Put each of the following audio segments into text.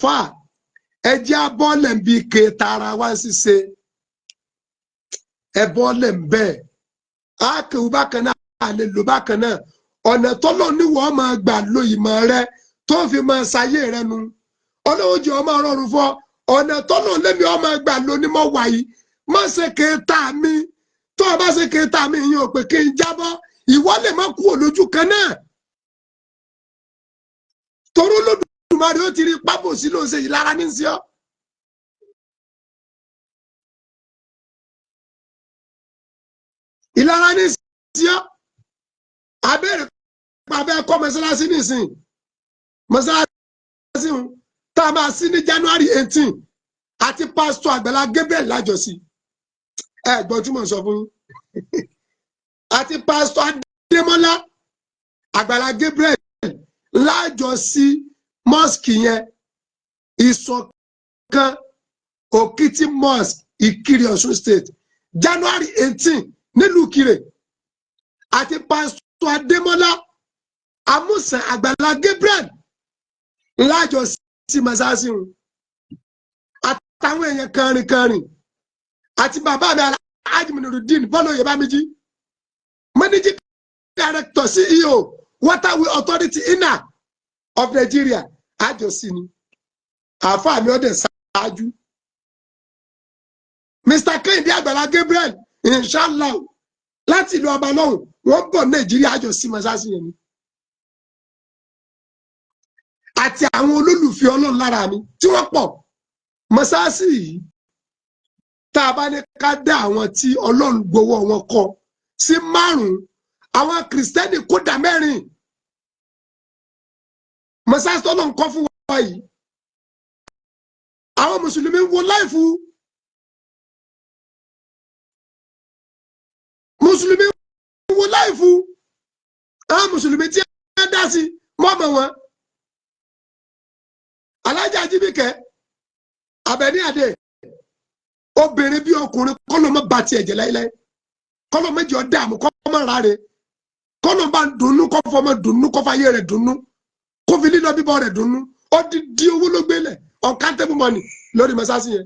Àáfàá, ẹ jẹ́ abọ́lẹ̀ ń bi kẹta ara wa ń ṣiṣẹ́. Ẹ bọ́lẹ̀ ń bẹ́ẹ̀. Á kéwú bákan náà, á lè lò bákan náà. Ọ̀nà tọ́lọ́ ní wọ́n máa gbà lo ìmọ̀ rẹ tó fi máa ṣayé rẹ nu. Ọlọ́run jẹ́ ọmọ rọrùn fún ọ. Ọ̀nà tọ́lọ́ lémi ọmọ gbà lo ní mọ́ wàyí. Má ṣe kẹta mi. Tó o bá ṣe kẹta mi, ìyẹn ò pé kí n jábọ́. Ìwọ lè má kú òlójú kan náà. Toró Olódùmarè ó ti rí pábòsí ló ń ṣe yìí lára ní sí ọ. Ìlara ní sí ọ. Abẹ́rẹ́ pàbẹ́ kọ́ mọ́sálásí nísìn. Mọ́sálásí ń tá a máa sí ní January 18 àti pásítọ̀ Àgbàlá Gabriel lájọsí. Ẹ gbọ́ tí mo sọ fún yín. Àti pásítọ̀ Adémọ́lá Àgbàlá Gabriel lájọsí mosque yẹn, Ìṣọ̀kan Òkìtì Mosque, Ìkirè, Ọ̀ṣun State, January 18 nílùú Ìkirè. Àti pásítọ̀ Adémọ́lá Amúsàn Àgbàlá Gabriel lájọsí mọ́sáàsì wọn. Àtàwọn èèyàn kẹrin àti bàbá mi Alhaji Munirudeen Bọ́lá Oyèbámijí, Managing Director, CEO, Waterway Authority INA of Nigeria, àjọsí ni. Àáfàá mi ọdẹ ṣáájú. Mr. Kehinde Àgbàlá Gabriel, inshallah, láti ìlú ọba lọ́hùn, wọ́n bọ̀ Nàìjíríà, àjọsí mọ́sáàsì yẹn ni. Àti àwọn olólùfẹ́ Ọlọ́run lára mi tí wọ́n pọ̀. Mọ́sáàsì yìí, tá a bá ní ká dá àwọn tí Ọlọ́run gbowó wọn kọ sí márùn-ún, àwọn kìrìsìtẹ́nì kódà mẹ́rin. Mọ́sáàsì tọ́lọ́run kọ́ fún wa yìí, àwọn mùsùlùmí ń wo láìfù, mùsùlùmí ń wo láìfù. Àwọn mùsùlùmí tí wọ́n dá sí mọ́mọ́ wọn, Alájà Jíbìkẹ́ Abẹ́ní Adé, obìnrin bí ọkùnrin, kọ́lọ́ mọ́ bá tiẹ̀ jẹ́ láíláí, kọ́lọ́ méjì ọ́ dààmú, kọ́ mọ́ ráre, kọ́lọ́ bá ń dunnú, kọ́ fọmọ dunnú, kọ́ fàyè rẹ̀ dunnú, kó fi lílọ bíbọ̀ rẹ̀ dunnú. Ó di di owó ló gbélẹ̀, uncountable money lórí mọ́sáàsì yẹn.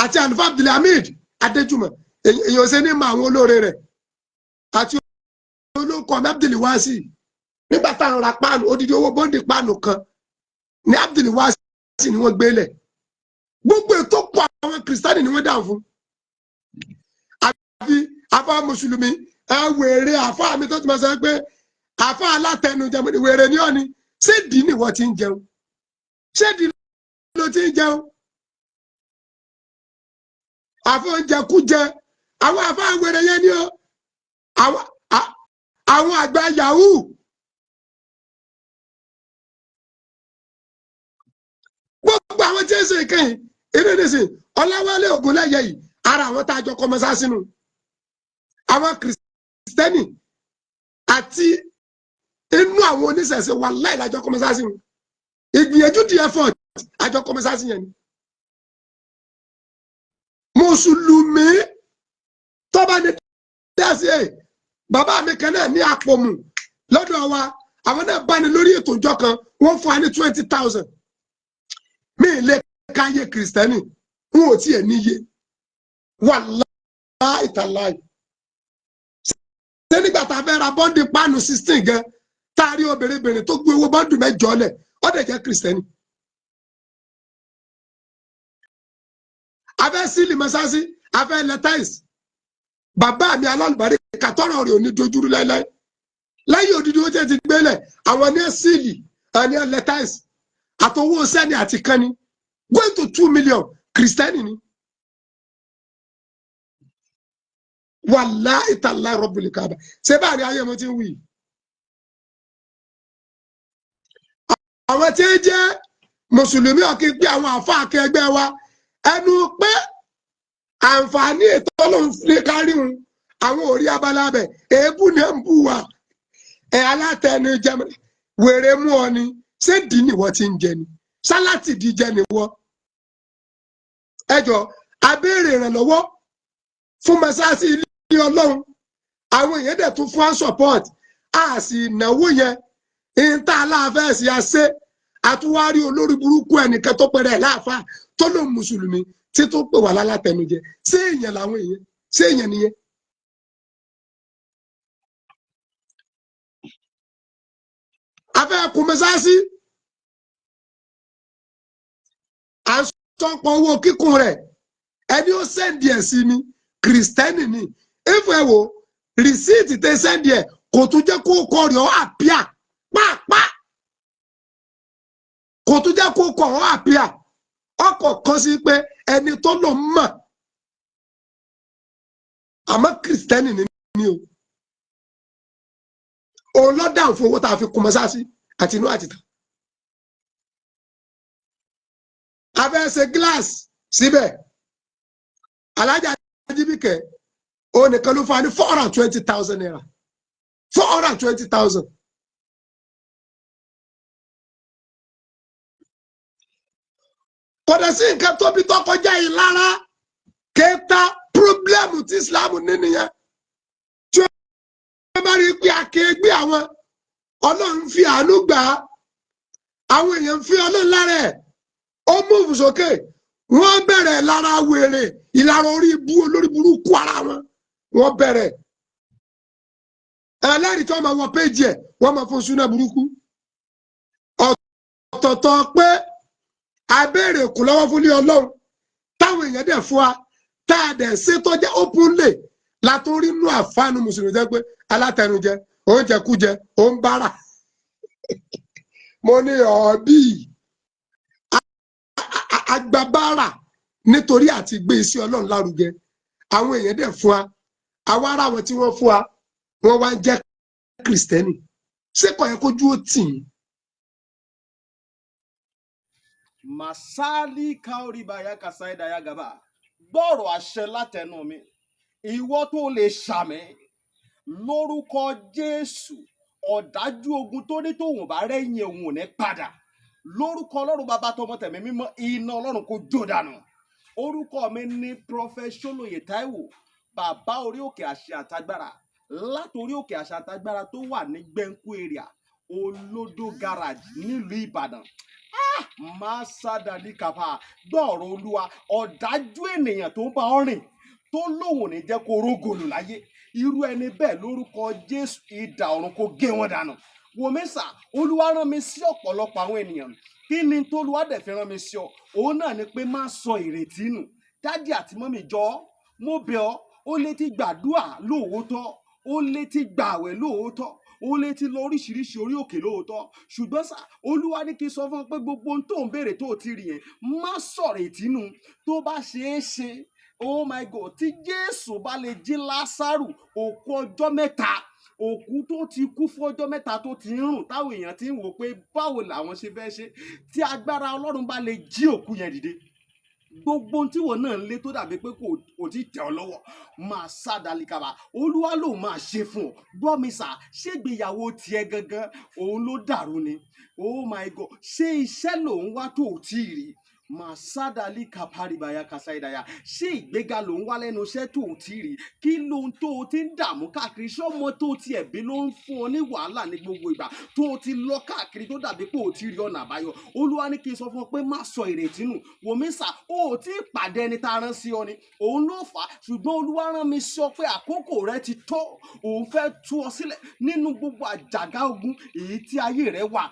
Àti àlùfáà Abdulhamid Adéjùmọ̀, èèyàn ṣe ní mọ àwọn olóore rẹ̀, àti olóko Abdulwasi. Nígbà táwọn ra páànù, odidi owó bọ́ǹdì páànù kan ní Abdulwasi ni wọ́n gbélẹ̀. Gbogbo ètò pọ̀, àwọn kìrìsìtánì ni wọ́n dáhùn fún. Àfi àfa mùsùlùmí ẹ wèrè, àfa mi tó ti máa sọ pé àfa alátẹnujẹ wèrè ní ọ̀ni. Ṣé dì ní ìwọ ti ń jẹun? Ṣé dì ló ti ń jẹun? Àfa oúnjẹ kú jẹ, àwọn àfa wèrè yẹn ni ó àwọn àgbà yahoo. Gbogbo àwọn tí ń ṣe ìkẹyìn eré nìsín, Ọláwálé Ògúnlẹ̀yẹ yìí, ara àwọn tá a jọ kọmọsá sínú àwọn kìrìsìtẹ́nì àti inú àwọn oníṣẹ̀ṣe wà láì lájọ kọmọsá sínú ìgbìyànjú di effort àjọ kọmọsá sí yẹn ni. Mùsùlùmí tọ́ba ní dẹ́sí ẹ̀, bàbá mi kan náà ní àpòmù lọ́dọ̀ wa, àwọn náà bá ní lórí ètò ìjọ kan, wọ́n fún wa ní 20,000. Mi lè káyé kìrìsìtẹ́nì, n ò tiẹ̀ níye, wàláì tàláì. Ṣé nígbà tá a fẹ́ ra bọ́ǹdì páànù 16 gan, tá a rí obìnrin tó gbé owó bọ́ǹdì mẹ́jọ lẹ̀, ó dẹ̀ jẹ́ kìrìsìtẹ́nì. A fẹ́ sílì mọ́sáàsì, a fẹ́ lẹ́táìsì. Bàbá mi alálùbárí kàtọ́rọ̀ rẹ̀ ò ní dojúrú láéláé. Lẹ́yìn òdìdí ó jẹ́ ti gbélẹ̀, àwọn ní sílì, àwọn ní lẹ́táìsì, àtọwọ́ sẹ́ni àti kánni, going to 2 million, kìrìsìtẹ́nì ni. Wàláì tàláì rọ́bìlì kábà, ṣé bá rí ayé mo ti ń wí. Àwọn tí ń jẹ́ mùsùlùmí ọ̀kí pé àwọn àfa akẹgbẹ́ wa ẹnu pé àǹfààní ètò Ọlọ́run ní kárí wọn, àwọn ò rí abala bẹ̀, èébú ni ń bù wá. Ẹ alátẹnujẹ wèrè mú ọ ni. Ṣé dì ní ìwọ ti ń jẹ ni? Sálátì di jẹ ni wọ. Ẹ jọ abéèrè ìrànlọ́wọ́ fún mọ́sáàsì ilé Ọlọ́run, àwọn èèyàn dẹ̀ tún fún support, a sì náwó yẹn ìta aláàfẹ́ sí àṣẹ Àtúwárí olórí burúkú ẹnìkan tó pẹrẹ ẹ̀ láàfáà tó lóun mùsùlùmí tí tó pè wá lálátẹnujẹ. Ṣé èèyàn làwọn èèyàn? Ṣé èèyàn nìyẹn? Afẹ́ kun mọ́sáàsì, à ń sọpọ̀ owó kíkún rẹ̀. Ẹni ó send ẹ̀ sí mi, kìrìsìtẹ́nì ni. Ìfọ̀ ẹ̀ wò rìsíìtì tẹ send ẹ̀, kò tún jẹ́ kó kọ rẹ̀ ọ́ àpíà pàápàá, kò tún jẹ́ kó kọ ọ́ àpíà. Ọkọ̀ kan sí pé ẹni tó lọ mọ̀, àmọ́ kìrìsìtẹ́nì ni mí o. Òun ló dáhùn fún owó tá a fi kun mọ́sáàsì àti inú àtìta. A fẹ́ ṣe gíláàsì síbẹ̀. Alájà Ajíbíkẹ́, òun nìkan ló fún wa ní 420,000 naira, 420,000. Kò dẹ̀ sí nǹkan tóbi tó kọjá yìí lára kẹta pírọ́blẹ́mù tí Islam ní nìyẹn. Tí wọ́n bá rí i pé akéègbé àwọn Ọlọ́run fi àánú gbà á, àwọn èèyàn fi Ọlọ́run lára ẹ̀, ó múùfù sókè, wọ́n bẹ̀rẹ̀ lára wèrè ìlara orí ibú olórí burúkú ara wọn, wọ́n bẹ̀rẹ̀ ẹlẹ́rìí tí wọ́n máa wọ péjì ẹ̀, wọ́n máa fún súná burúkú. Ọ̀tọ̀ọ̀tọ̀ pé abéèrè kù lọ́wọ́ fún ní Ọlọ́run táwọn èèyàn dẹ̀ fún wa, tá a dẹ̀ ṣe tó jẹ́ openly, látún rí inú àfáànù mùsùlùmí jẹ́ pé alátẹnujẹ, oúnjẹ kújẹ, ó ń bára. Mo ní ọ̀ọ́bí agbábára nítorí àti gbé iṣẹ́ Ọlọ́run lárugẹ. Àwọn èèyàn dẹ̀ fún wa, àwa ará wọn tí wọ́n fún wa, wọ́n wá ń jẹ́ kìrìsìtẹ́nì. Ṣé kò yẹ kójú ó tì í? Masali kaoribaya kasaidaya gaba. Gbọ́rọ̀ àṣẹ látẹnu mi, ìwọ tó lè ṣàmì lórúkọ Jésù, ọ̀dájú ogun tó ní tóun bá rẹ́yìn òun ò ní padà. Lórúkọ Ọlọ́run bàbá tọmọ tẹ̀mí mímọ́, iná Ọlọ́run kò jó dànù. Orúkọ mi ní Prophet Ṣólóyè Táíwò, bàbá orí òkè àṣẹ àtagbára, látòrí òkè àṣẹ àtagbára tó wà ní Gbẹ̀ǹkú area, Olódó garage nílùú Ìbàdàn. Máa sádàlí kàfà. Gbọ́ọ̀rọ̀ Olúwa, ọ̀dájú ènìyàn tó ń bá ọ rìn tó lóun ò ní jẹ́ kó rógòlù láyé, irú ẹni bẹ́ẹ̀ lórúkọ Jésù, idà ọ̀run kó gé wọn dànù. Wòmísà, Olúwa rán mi sí ọ̀pọ̀lọpọ̀ àwọn ènìyàn. Kí ni tólúwa dẹ̀ fi rán mi sí ọ? Òun náà ni pé má sọ ìrètí nù. Dádì àti mọ́mì, jọ̀ọ́, mo bẹ̀ ọ́. Ó lè ti gbàdúà lóòótọ́, ó lè ti gbààwẹ̀ lóòótọ́, ó lè ti lọ oríṣiríṣi orí òkè lóòótọ́, ṣùgbọ́n sà, Olúwa ní kí n sọ fún ọ pé gbogbo ohun tó ń béèrè tó ti rí yẹn, má sọ̀rọ̀ ìtínú. Tó bá ṣeé ṣe, oh my God, tí Jésù bá lè jí Lásárù, òkú ọjọ́ mẹ́ta, òkú tó ti kú fún ọjọ́ mẹ́ta tó ti ń rùn, táwọn èèyàn ti ń wò pé báwo làwọn ṣe fẹ́ ṣe, tí agbára Ọlọ́run bá lè jí òkú yẹn dìde, gbogbo ohun tí wọn náà ń lé tó dàbí pé kò tí tẹ̀ ọ́ lọ́wọ́, máa sá dalikaba, Olúwa ló máa ṣe fún ọ. Gbọ́ mi sà, ṣégbéyàwó tiẹ̀ gangan òun ló dàrú ni? Oh my God, ṣé iṣẹ́ lòun wá tó ò tí ì rí? Máa sádàlí kaparibaya kasaidaya. Ṣé ìgbéga ló ń wá lẹ́nu iṣẹ́ tó ò tí ì rí? Kí lóhun tó o ti ń dààmú káàkiri? Ṣọ́mọ tó o ti ẹ̀bí ló ń fún ọ ní wàhálà ní gbogbo ìgbà tó o ti lọ káàkiri tó dàbí pé o ti rí ọ̀nà àbáyọ? Olúwa ní kí n sọ fún ọ pé má sọ ìrètí nù. Wòmísà, o ò tí ì pàdé ẹni tá a rán sí ọ ni, òun ló fà á. Ṣùgbọ́n Olúwa rán mi sọ pé àkókò rẹ ti tó, òun fẹ́ tú ọ sílẹ̀ nínú gbogbo àjàgà ogun èyí tí ayé rẹ wà.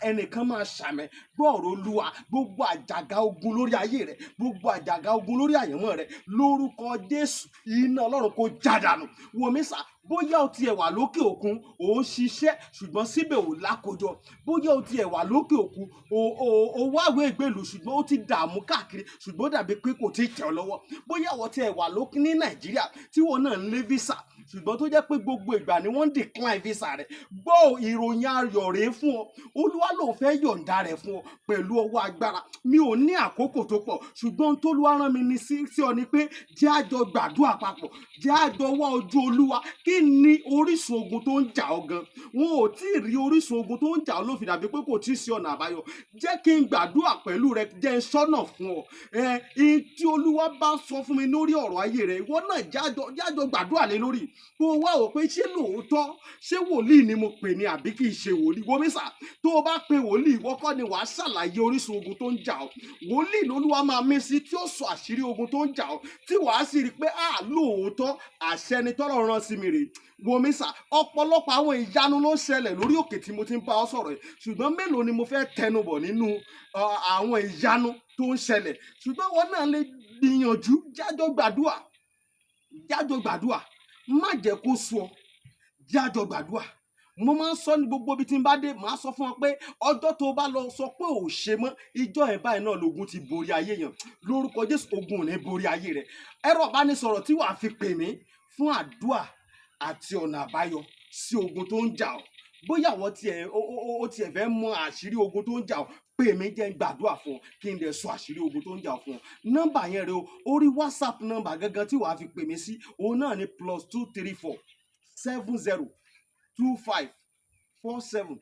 Ẹnìkan máa ṣàmẹ. Gbọ́ọ̀rọ̀ Olúwa, gbogbo àjàgà ogun lórí ayé rẹ, gbogbo àjàgà ogun lórí àyànmọ́ rẹ, lórúkọ Jésù, iná Ọlọ́run kò já dànù. Wòmísà, bóyá o tiẹ̀ wà lókè òkun, ò ń ṣiṣẹ́ ṣùgbọ́n síbẹ̀ ò lákòjọ. Bóyá o tiẹ̀ wà lókè òkun, o wáwé ìgbèlú ṣùgbọ́n ó ti dààmú káàkiri, ṣùgbọ́n ó dàbí pé kò tí ì tẹ̀ ọ́ lọ́wọ́. Bóyá o tiẹ̀ wà lókè ní Nàìjíríà tí wọn náà ń lé visa, ṣùgbọ́n tó jẹ́ pé gbogbo ìgbà ni wọ́n ń decline visa rẹ̀. Gbọ́ ìròyìn ayọ̀ rèé fún ọ. Olúwa lòun fẹ́ yọ̀ǹda rẹ̀ fún ọ pẹ̀lú ọwọ́ agbára. Mi ò ní àkókò tó pọ̀, ṣùgbọ́n tólúwa rán mi ní sí ọ ni pé jẹ́ àjọ gbàdúrà papọ̀, jẹ́ àjọ wá ojú Olúwa kí Kí ni orísun ogun tó ń jà ọ́ gan? Wọn ò tí ì rí orísun ogun tó ń jà ọ́ ló fi dàbí pé kò tí ì sí ọ̀nà àbáyọ. Jẹ́ kí n gbàdúrà pẹ̀lú rẹ, jẹ́ n sọ́nà fún ọ. Ẹ ihun tí Olúwa bá sọ fún mi lórí ọ̀rọ̀ ayé rẹ, ìwọ náà jájọ gbàdúrà lé lórí, kó o wá wò pé ṣé lóòótọ́, ṣé wòlíì ni mo pè ní àbí kì í ṣe wòlíì. Wo mi sà, tó o bá pe wòlíì, ìwọ kọ́ ni wàá ṣàlàyé orísun ogun tó ń jà ọ́. Wòlíì lolúwa máa mí sí tí ó sọ àṣírí ogun tó ń jà ọ́, tí wàá sì rí i pé à lóòótọ́ àṣẹ ni tọ́lọ̀ rán sí mi rèé. Wo mi sà, ọ̀pọ̀lọpọ̀ àwọn ìyanu ló ń ṣẹlẹ̀ lórí òkè tí mo ti ń bá ọ sọ̀rọ̀ yìí, ṣùgbọ́n mélòó ni mo fẹ́ tẹnubọ̀ nínú àwọn ìyanu tó ń ṣẹlẹ̀? Ṣùgbọ́n wọn náà lè gbìyànjú, jájọ gbàdúà, jájọ gbàdúà, má jẹ́ kó sú ọ, jájọ gbàdúà. Mo máa ń sọ ní gbogbo ibi tí n bá dé, màá sọ fún ọ pé ọjọ́ tó o bá lọ sọ pé ò ṣe mọ́, ìjọ ẹ̀ báyìí náà lógun ti borí ayé yẹn. Lórúkọ Jésù, ogun ò ní borí ayé rẹ. Ẹ̀rọ ìbánisọ̀rọ̀ tí wàá fi pè mí fún àdúà àti ọ̀nà àbáyọ sí ogun tó ń jà ọ́, bóyá àwọn tiẹ̀ ó tiẹ̀ fẹ́ mọ àṣírí ogun tó ń jà ọ́, pè mí, jẹ́ n gbàdúrà fún ọ, kí n lè sọ àṣírí ogun tó ń jà ọ́ fún ọ. Nọ́mbà yẹn rẹ o, orí WhatsApp nọ́mbà gangan tí wàá fi pè mí sí, òun náà ni +234 70 25 47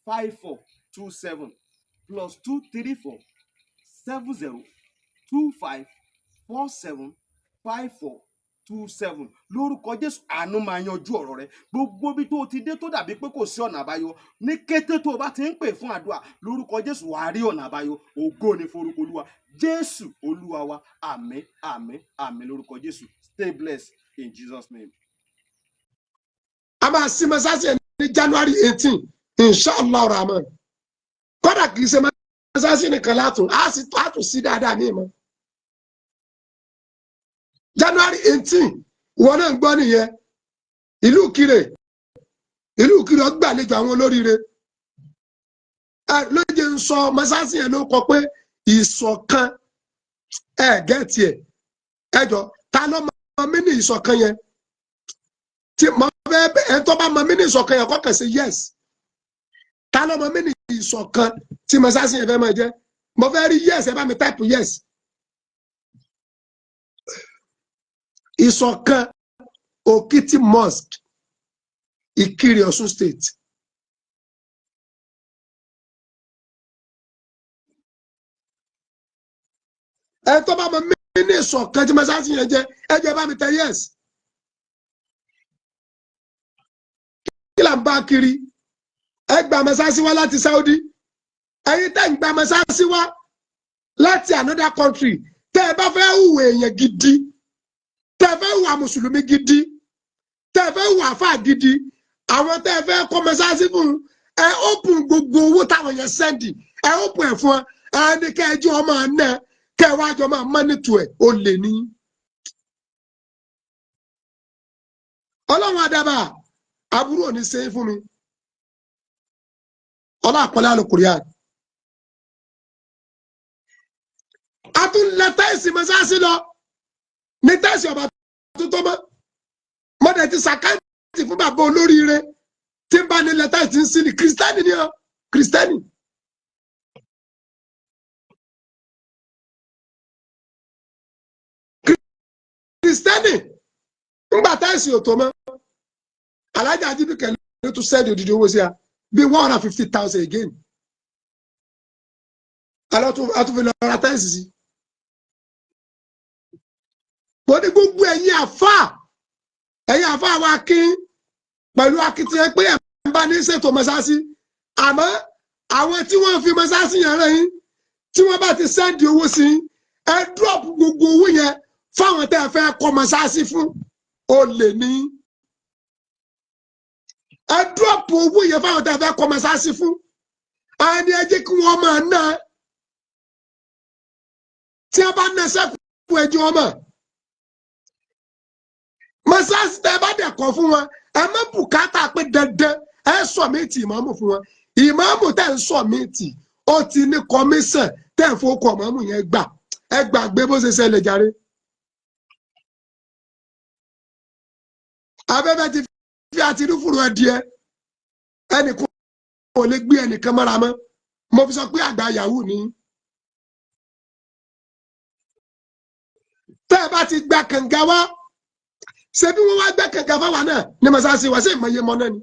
54 27, +234 70 25 47 54 27. Lórúkọ Jésù, àánú máa yanjú ọ̀rọ̀ rẹ. Gbogbo ibi tó o ti dé tó dàbí pé kò sí ọ̀nà àbáyọ, ní kété tó o bá ti ń pè fún àdúrà, lórúkọ Jésù, wàá rí ọ̀nà àbáyọ. Ògo ni forúkọ Olúwa. Jésù Olúwa wa. Àmín, àmín, àmín lórúkọ Jésù. Stay blessed in Jesus' name. A máa sí mọ́sáàsì ẹ̀ ní January 18, inshallah rahman. Kódà kì í ṣe mọ́sáàsì nìkan látún á sì tó àtún sí dáadáa ní ìmọ̀. January 18, ìwọ náà ń gbọ́ nìyẹn. Ìlú Ìkirè, ìlú Ìkirè ó gbàlejò àwọn olóríire. Ẹ lóye ń sọ mọ́sáàsì yẹn ló kọ pé ìṣọ̀kan. Ẹ gẹ́ẹ̀tì ẹ̀, ẹ jọ, ta ló mọ mí ní ìṣọ̀kan yẹn? Tí mo fẹ́ ẹ tó bá mọ mí ní ìṣọ̀kan yẹn, kọ́kàn sí yes. Ta ló mọ mí ní ìṣọ̀kan tí mọ́sáàsì yẹn fẹ́ máa jẹ́? Mo fẹ́ rí yes, ẹ bá mi type yes. Ìṣọ̀kan Òkìtì Mosque, Ìkirè, Ọ̀ṣun State. Ẹ tó bá mọ mí ní ìṣọ̀kan tí mọ́sáàsì yẹn jẹ́, ẹ jẹ́ bá mi tẹ yes. Kí là ń bá kiri? Ẹ gba mọ́sáàsì wá láti Saudi. Ẹ̀yin tẹ́ ń gba mọ́sáàsì wá láti another country, tẹ́ ẹ bá fẹ́ hùwà èèyàn gidi, tẹ́ ẹ fẹ́ hùwà mùsùlùmí gidi, tẹ́ ẹ fẹ́ hùwà àfáà gidi, àwọn tẹ́ ẹ fẹ́ kọ́ mọ́sáàsì fún, ẹ open gbogbo owó táwọn yẹn sẹ́ndì, ẹ open ẹ̀ fún ẹ, ní kẹ́ ẹ jẹ́ ọmọ náà, kẹ́ ẹ wá jọ máa mọ́nítù ẹ̀, ó lè ní. Ọlọ́run àdàbà aburú ò ní ṣe é fún mi. Ọlọ́ àpọ́nlé àlùkùránì. A tún lẹ táìsì mọ́sáàsì lọ ní táìsì ọba tó tó mọ́. Mọ́dẹ̀ ti sàkáǹtì fún bàbá olóríire tí ń bá ní lẹ táìsì ń sílì. Kìrìsìtẹ́nì ni ọ, kìrìsìtẹ́nì. Kìrìsìtẹ́nì ńgbà táìsì ò tó mọ́. Alájà Ajíbíkẹ́ ló tún sẹ́ẹ̀dì òdìdí owó sí a bíi 150,000 again. Alọ́ tún fi lọ ra táìsì sí. Mo ní gbogbo ẹ̀yin àfáà, ẹ̀yin àfáà wa kí pẹ̀lú akitiyan pé ẹ̀ ń bá ní ṣètò mọ́sáàsì, àmọ́ àwọn tí wọ́n fi mọ́sáàsì yẹn rán yín, tí wọ́n bá ti sẹ́ndì owó sí yín, ẹ drop gbogbo owó yẹn fáwọn tẹ́ ẹ fẹ́ kọ́ mọ́sáàsì fún. Ó lè ní ẹ drop owó yẹn fáwọn tẹ́ ẹ fẹ́ kọ́ mọ́sáàsì fún, ẹni ẹ jẹ́ kí wọ́n máa ná. Tí a bá ná sẹ́kù, ẹjọ́ ọmọ mọ́sáàsì tẹ́ ẹ bá dẹ̀ kọ́ fún wọn, ẹ má bùkátà pé dandan ẹ sọ̀mìtì ìmáàmù fún wọn. Ìmáàmù tẹ́ ń sọ̀mìtì, ó ti ní kọmíṣàn tẹ́ ń fowó kọ ìmáàmù yẹn gbà. Ẹ gbàgbé bó ṣe ṣẹlẹ̀ jàre. Abẹ́fẹ́ ti fi àtirúfùrù ẹdìẹ, ẹnìkan ò lè gbé ẹnìkan mọ́ra mọ́. Mo fi sọ pé àgbà yahoo ni. Tẹ́ ẹ bá ti gba kànga wá, Ṣé bí wọ́n wá gbẹ́ kànga fáwa náà ní mọ́sáàsì wá sí ìmọ̀ye mọ́ náà ni.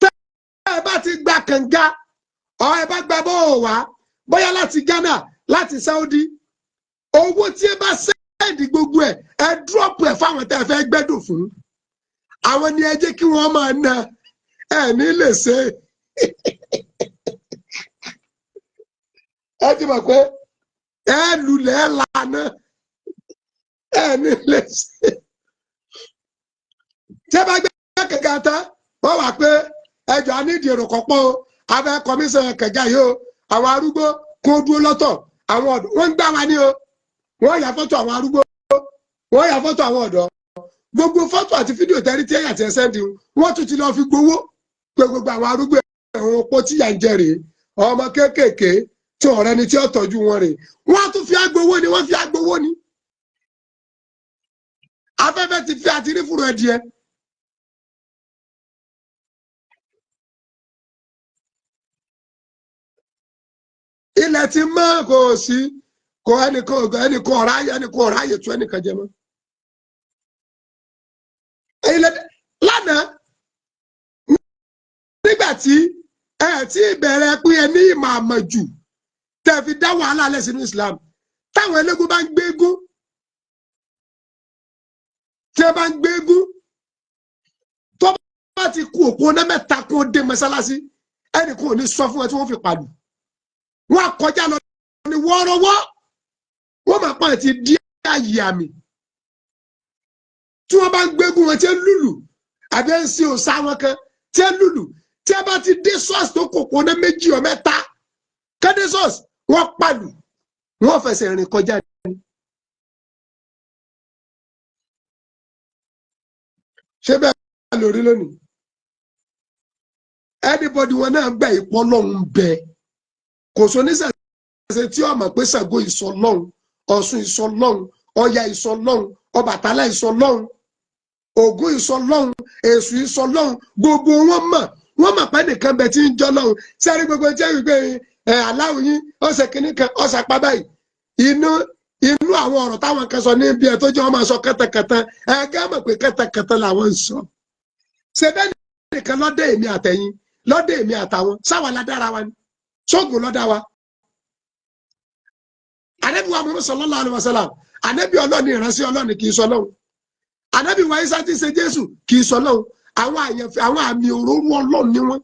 Tẹ́ ẹ bá ti gba kànga ọ ẹ bá gba bọ́ọ̀ wá bóyá láti Ghana, láti Saudi, owó tí ẹ bá send gbogbo ẹ, ẹ drop ẹ fáwọn tẹ́ ẹ fẹ́ gbẹ́dùn fún. Àwọn ni ẹ jẹ́ kí wọ́n máa ná ẹ ní lè ṣe. Ẹ ti mọ̀ pé ẹ lulẹ̀ ẹ lànà ẹ ní lè ṣe. Tí ẹ bá gbé kẹ̀kẹ́ tán, wọ́n wà pé ẹjọ́ a nídìí èrò kọ̀pọ̀ o, abẹ́ kọmíṣán kẹ̀kẹ́ yìí o, àwọn arúgbó kó dúró lọ́tọ̀, àwọn ọ̀dọ́ wọ́n ń gbá wa ní o, wọ́n yà fọ́tò àwọn arúgbó, wọ́n yà fọ́tò àwọn ọ̀dọ́, gbogbo fọ́tò àti fídíò tẹ́rí tí ẹ̀yà tí ẹ send wọ́n tún ti lọ fi gbowó pé gbogbo àwọn arúgbó ẹ̀wọ̀n opó tí yà ń jẹ rèé, ọmọ kéékèèké tí ọ̀rẹ́ ni tí ó tọ́jú wọn rèé, wọ́n tún fi agbowó ni, wọ́n fi agbowó ni. Afẹ́fẹ́ ti fi àti rí fúru ẹdìẹ. Ilẹ̀ ti mọ́, kò sí kò ẹnìkan ẹnìkan ọ̀ráyè ẹnìkan ọ̀ráyè tó ẹnìkan jẹ mọ́. Ilẹ̀ lánàá nígbà tí ẹ ti bẹ̀rẹ̀ pé ẹ ní ìmọ̀ àmọ̀jù tẹ́ fi dá wàhálà lẹ̀ sínú Islam, táwọn eléégún bá ń gbégún, tí ẹ bá ń gbégún, tó bá ti kú òkú ọ̀nà mẹ́ta kó dé mọ́sálásí, ẹnìkan ò ní sọ fún ẹ tí wọ́n fi pàlù. Wọ́n kọjá lọ ní wọ́ọ́rọ́wọ́, wọ́n máa pa àti dí àyè àmì. Tí wọ́n bá ń gbégún wọn tí ń lùlù àbí ń sin òòṣà wọn kan tí ń lùlù, tí ẹ bá ti dé ṣọ́ọ̀ṣì tó kòkó ní méjì ọ mẹ́ta kéde ṣọ́ọ̀ṣì, wọ́n pàlù, wọ́n fẹsẹ̀ rìn kọjá ní. Ṣé bẹ́ẹ̀ lórí lónìí? Anybody wọn náà gbà ìpọ́ lọ́hùn bẹ́ẹ̀. Kò sọ nísàsẹ tí ọmọ pé Ṣàngó ìsọ lọ́hùn, Ọ̀ṣun ìsọ lọ́hùn, Ọya ìsọ lọ́hùn, Ọbàtálá ìsọ lọ́hùn, Ògún ìsọ lọ́hùn, Èṣù ìsọ lọ́hùn, gbogbo wọn mọ̀, wọ́n mọ̀ pé nìkan bẹ tí ń jọ́ lọ́hùn. Sẹ́rí gbogbo tí wọ́n gbé ẹ̀ aláwọ̀ yín ọ̀sẹ̀ kìíní kan ọ̀sẹ̀ apá báyìí, inú inú àwọn ọ̀rọ̀ táwọn kan sọ níbi ẹ̀ tó jẹ́ wọ́n máa sọ kẹ́tẹkẹ́tẹ, ẹ̀ gẹ́ mọ̀ pé kẹ́tẹkẹ́tẹ làwọn ń sọ. Ṣé bẹ́ẹ̀ nìkan lọ́dẹ̀ èmi àtẹ̀yìn, lọ́dẹ̀ èmi àtàwọn, sáwà ládára wa ni sóògùn lọ́dá wa. Ànábì wa Muhammad sallallahu alaihi wasallam, ànábì ọlọ́ni ìránṣẹ́ ọlọ́ni kì í sọ lọ́hùn. Ànábì wa Isa tí ń ṣe Jésù kì í sọ lọ́hùn. Àwọn àyànfẹ́ àwọn àmì òróró ọlọ́run ni wọ́n.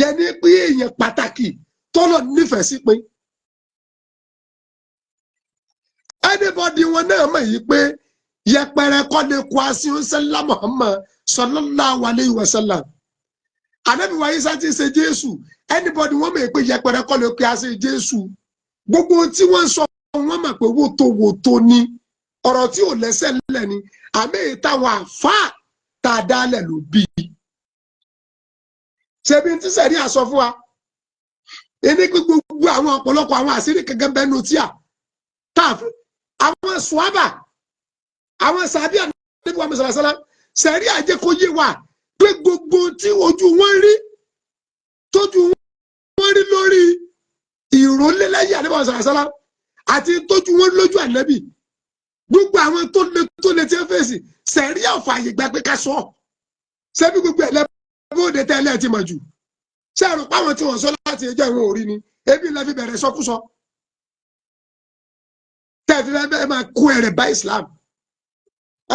Yẹn ní pé èèyàn pàtàkì tọ́lọ̀ nífẹ̀ẹ́ sí pé. Anybody wọn náà mọ̀ yìí pé yẹpẹrẹ kọ́ lè kó aṣíwọ́sẹ́lá Muhammad sallallahu alaihi wasallam. Ànábì wa Isa tí ń ṣe Jésù, anybody wọ́n mọ̀ pé yẹpẹrẹ kọ́ ló pe àṣẹ Jésù. Gbogbo tí wọ́n ń sọ wọ́n mọ̀ pé wòtòwòtò ni, ọ̀rọ̀ tí ò lẹ́sẹ̀ lẹ̀ ni, àmì táwọn àfáà tá a dálẹ̀ ló bí. Ṣebí tí sẹ̀rí àsọ fún wa ẹni pé gbogbo àwọn ọ̀pọ̀lọpọ̀ àwọn àṣírí kankan bẹ́ẹ̀ nù tíà tá a fi àwọn sùábà àwọn sàbí àdébí wa mọ̀sálásálá sẹ̀rí àjẹkóyè wa pé gbogbo tí ojú wọn rí tójú wọn rí lórí ìrólélẹ́yìn ànábì sàlásálá àti tójú wọn lójú ànábì, gbogbo àwọn tó le tó le tí ń fèsì sẹ̀rí ọ̀fà àyè gba pé ká sọ ṣebí gbogbo ẹ̀ lẹ́bọ̀dé tẹ́lẹ̀ ti mọ̀ jù. Ṣé ẹ̀rù páwọn tí wọ́n sọ láti ẹjọ́ ìwọ̀n orí ni ebi ńlá fi bẹ̀rẹ̀ sọkúsọ tẹ́ẹ̀fì fẹ́ máa kó ẹ̀rẹ̀ bá Islam.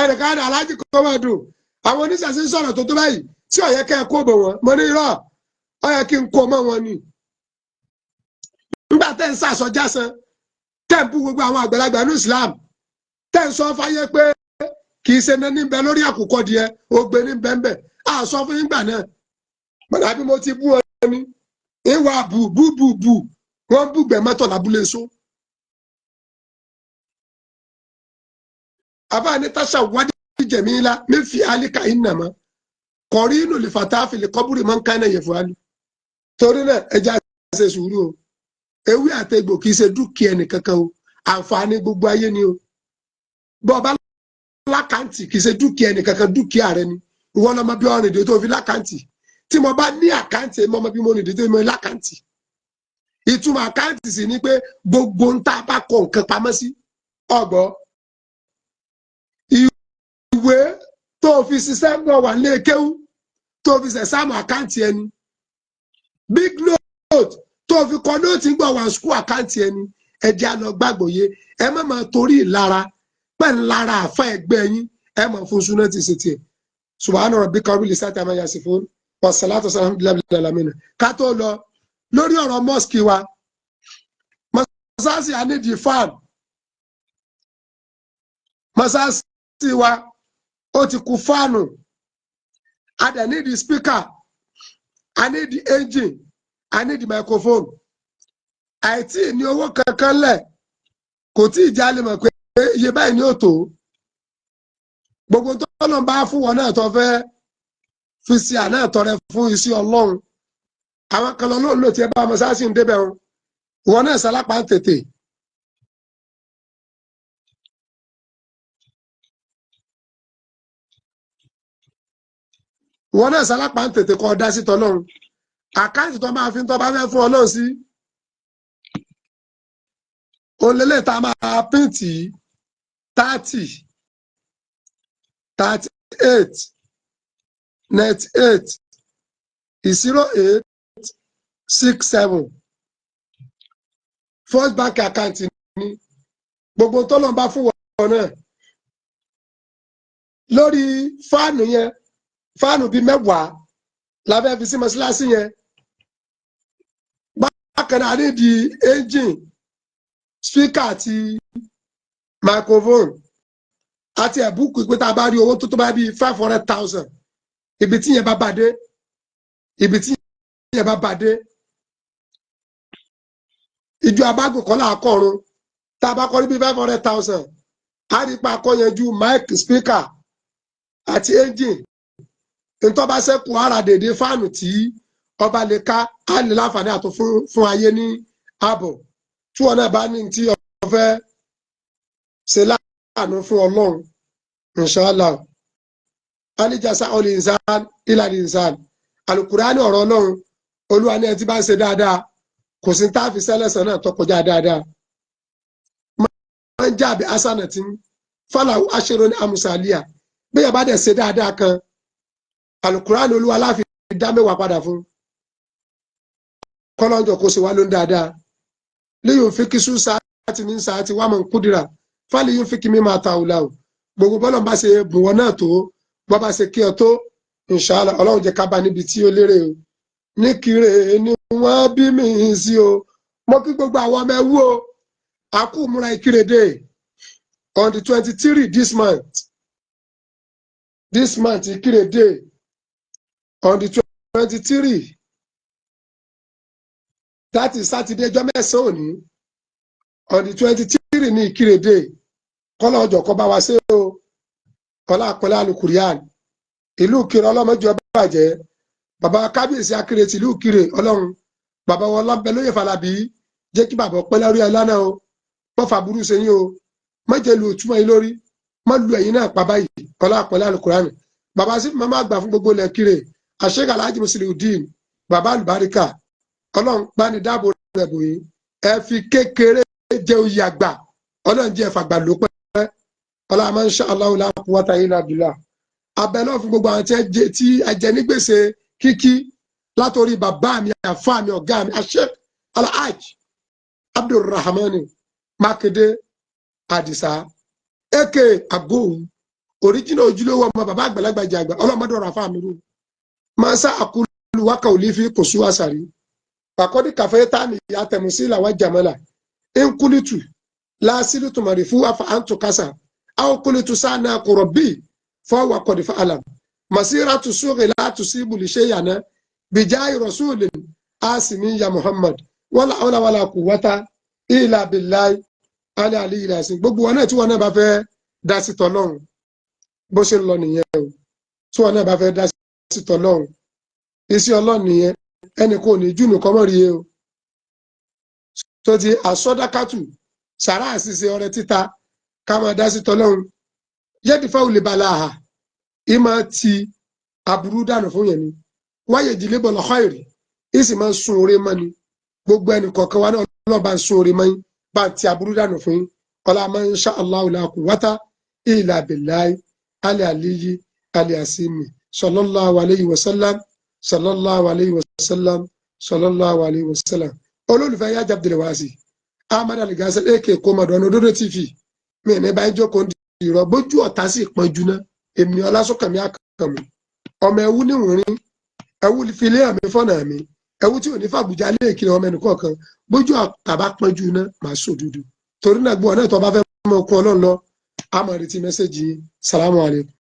Ẹnìkan ní aláàjì kọ́ máa dùn àwọn oníṣàṣì ń sọ̀rọ̀ tó tó báyìí tí ó yẹ kẹ́ ẹ kó bọ̀ wọ́n. Mo ní irọ́, ó yẹ kí n kó mọ́ wọn ni. Nígbà tẹ́ ń sàsọjásán tẹ́ ń bú gbogbo àwọn àgbàlagbà ní Islam, tẹ́ ń sọ fáyé pé kì í ṣe ní níbẹ̀ lórí àkùkọ díẹ̀ ògbé ní bẹ́ńbẹ́ à sọ fún yín gbà náà. Mọ̀nà bí mo ti bú ọ ní ìwà bù bú bù bù wọ́n bú gbẹ̀ mọ́tò lábúlé so. Àbá ní táṣà wádìí jẹ̀mí ńlá mi fi alíkà ìnàmọ́ kọ̀rí inú lè fàtà fìlẹ̀ kọ́búrì máa ń ká náà yẹ fún alú. Torí náà ẹja ṣe sùúrù o, ewé àtegbò kì í ṣe dúkìá ẹnìkankan o, àǹfààní gbogbo ayé ni o. Bọ́ ọba lákàntì kì í ṣe dúkìá ẹnìkankan, dúkìá rẹ ni. Ìwọ lọmọ bí ọrìn dè tó fi lákàntì. Tí mo bá ní àkáǹtì, mo mọ bí mo rìn dè tó fi lákàntì. Ìtumọ̀ àkáǹtì sì ni pé gbogbo ń tá a bá kọ nǹkan pamọ́ sí ọgbọ́ ìwé fi ṣiṣẹ́ lọ wà nílé kéwú, tó fi ṣe exam, account ẹni. Big note tó fi kọ note gbọ̀ wà school, account ẹni. Ẹ jẹ́ á lọ gbàgbọ́ yé. Ẹ má máa torí ìlara pẹ̀ ńlára àfa ẹgbẹ́ yín, ẹ máa fún súná ti ṣe tiẹ̀. Subhana rabbika rabbil izzati amma yasifun, wassalatu wassalamu ala alamin. Ká tó lọ lórí ọ̀rọ̀ mosque wa, mọ́sáàsì, a need fan. Mọ́sáàsì wa ó ti kú fan, a dẹ̀ need speaker, a need engine, a need microphone. Àìtí ní owó kankan lẹ̀, kò tí ì jálè mọ̀ pé iye báyìí ní òtò. Gbogbo tó lọ́n bá fún wọn náà, tó fẹ́ fi ṣe àná tọrẹ fún iṣẹ́ Ọlọ́run, àwọn kan lọ lóun lò tí ẹ bá mọ́sáàsì ń débẹ̀ wọn, ìwọ náà sálápá ń tètè. Ìwọ náà sálápá ń tètè kọ́ ọ dá sí tọ́lọ́run. Account tó máa fi ń tọ́ bá fẹ́ fún Ọlọ́run sí olélẹ̀ tá a máa print, 30 38 98 08 67, First Bank account ní. Gbogbo tọ́lọ́n bá fún wọn náà lórí fan yẹn, fan bíi 10 la fẹ́ fi sí mọ́ṣáláṣí yẹn. Bákan náà, a need engine, speaker àti microphone àti ẹ̀bùkù pé tá a bá rí owó tó tó bá bíi 500,000, ibi tí yẹn bá bá dé, ibi tí yẹn bá bá dé, ìjọ abágùn kọ́ là kọ̀run. Tá a bá kọ́ ní bíi 500,000, á rí pa akọ́yanjú mic, speaker àti engine. Ntọ́ bá ṣẹ́kù, ara dèdè fan tí ọba lè ká, á lè láǹfààní àtún fún ayé ní ààbọ̀. Tí wọn náà bá ní tí ọ fẹ́ ṣe láàánú fún Ọlọ́run, inshallah, alijasa olinsan ilal insan, alukurani ọ̀rọ̀ Ọlọ́run, Olúwa ní ẹ tí bá ń ṣe dáadáa, kò sí tá a fi sẹ́lẹ̀sán náà tó kọjá dáadáa. Máa ń jáde asanatin falahu ashrun amthaliha. Bẹ́ẹ̀ bá dẹ̀ ṣe dáadáa kan, alukurani Olúwa láfi dá 10 padà fún. Kọ́lọ́njọ kó ṣe wá ló ń dáadáa. Léyìn òfin kí sùn sáà tí mi ń sáà tí wàá mọ̀ ń kúdìrà fálẹ̀ yóò fi kí mi máa ta òòlà o. Gbogbo bọ́lọ̀ bá ṣe bùn wọn náà tó, bọ́ bá ṣe kí ọ tó, inshallah, Ọlọ́run jẹ́ ká bá níbi tí ó lérè o. Ní kiri ni wọ́n bí mi sí o. Mo kí gbogbo àwọn ọmọ ẹwú o, a kú múra Ìkirèdè on the 23 this month. This month, Ìkirèdè on the 23, that is Saturday, ọjọ́ 9 òní, on the 23 ní Ìkirèdè. Kọ́lá ọjọ́ kọ́ bá wa ṣe o. Kọ́lá àpẹẹrẹ alukurian ìlú Ìkirè, ọlọ́mọdé ọba bàjẹ́. Bàbá kábíyèsí Akéré tìlú Ìkirè, Ọlọ́run bàbá wọn lọ́bẹ lóye Fàlàbí, jẹ́ kí bàbá ọpẹ́ lórí ẹ lánàá o. Wọ́n fà burú sẹ́yìn o, má jẹ́ lu òtúmọ̀ yín lórí, má lu ẹ̀yin náà pa báyìí. Kọ́lá àpẹẹrẹ alukurian, bàbá sí màmá àgbà fún gbogbo ilẹ̀ Ìkirè, àṣekà Alhaji Musiliudeen, bàbá àlùbáríkà, Ọlọ́run bá ní dáàbò rẹ̀ bò yín. Ẹ fi kékeré jẹ́ oyè àgbà, Ọlọ́run jẹ́ ẹ̀fàgbà ló pẹ́. Ọlọ́run máa ń ṣe Allahu la quwwata illa billah. Abẹ náà fún gbogbo àwọn tí a jẹ ní gbèsè kíkí, látòrí bàbá mi, àfa mi, ọ̀gá mi, Sheikh Alhaj Abdulrahman Makinde Adisa, aka Agohu original, ojúlówó ọmọ bàbá àgbàlagbà jàgbà. Ọlọ́mọdé ọ̀rọ̀ àfa mi rú máa sá àkúlù wákà òlífi kò sú àṣàrí pàkọ́dí kàfẹ́ tánì àtẹ̀mùsí làwọn jàmọ́là nkulitu láásìlì tùmọ̀rì fún afa àǹtùkásà àwọn kulitu sáà náà kọ̀rọ̀ bíi fọwọ́ kọ̀dí fàlàm masiratu sókè látù sí ibùlì ṣe yànà bìjáì rasulin asimi ya Muhammad, wala hawla wala quwwata illa billahi ali ali ìlàsìn. Gbogbo wọn náà tí wọn náà bá fẹ́ dá sí tọlọ́run, bó ṣe ń lọ nìyẹn o. Tí wọn náà bá fẹ́ dá sí tọlọ́run, iṣẹ́ Ọlọ́run nìyẹn. Ẹnì kò ní júnù kọ́mọ́ rí e o. Tó ti àsọdákàtù sàrà àṣìṣe, ọrẹ títa, ká máa dá sí tọlọ́run, yẹ́dìfẹ́ ò lè balẹ̀ àhà, ìmọ̀ ti aburú dànù fún yẹn ni wáyé ìdílé bọ̀ lọ́kọ́ ìrì, ìsì máa ń sun oore mọ́ ni. Gbogbo ẹnì kọ̀ọ̀kan wa náà, Ọlọ́run bá ń sun oore mọ́ yín, bá ń ti aburú dànù fún yín. Ọlá máa ń ṣá Allahu la quwwata illa billahi ali aliyi. Aliasimi. Sallallahu alayhi wa sallam, sallallahu alayhi wa sallam, sallallahu alayhi wa sallam. Olólùfẹ́ yá Abdulwasi Ahmad Aligasa aka Kómọdé ọ̀nà Òdodo TV. Mi ní báyìí jókòó ń di ìrọ̀ bójú ọ̀tá sì pọ́njú ná. Èmi Ọlásùnkànmí Àkànmú, ọmọ ẹwú níwòrín, ẹwú fi lé àmì fọ́nà mi, ẹwú tí ò ní fàbùjá lé kiri ọmọ ẹnì kọ̀ọ̀kan. Bójú ọ̀tá bá pọ́njú ná, màá sòdodo. Torí náà, gbọ́ náà tó bá fẹ́ mọ okun Ọlọ́run lọ, a máa retí message yín. Salamu alaykum.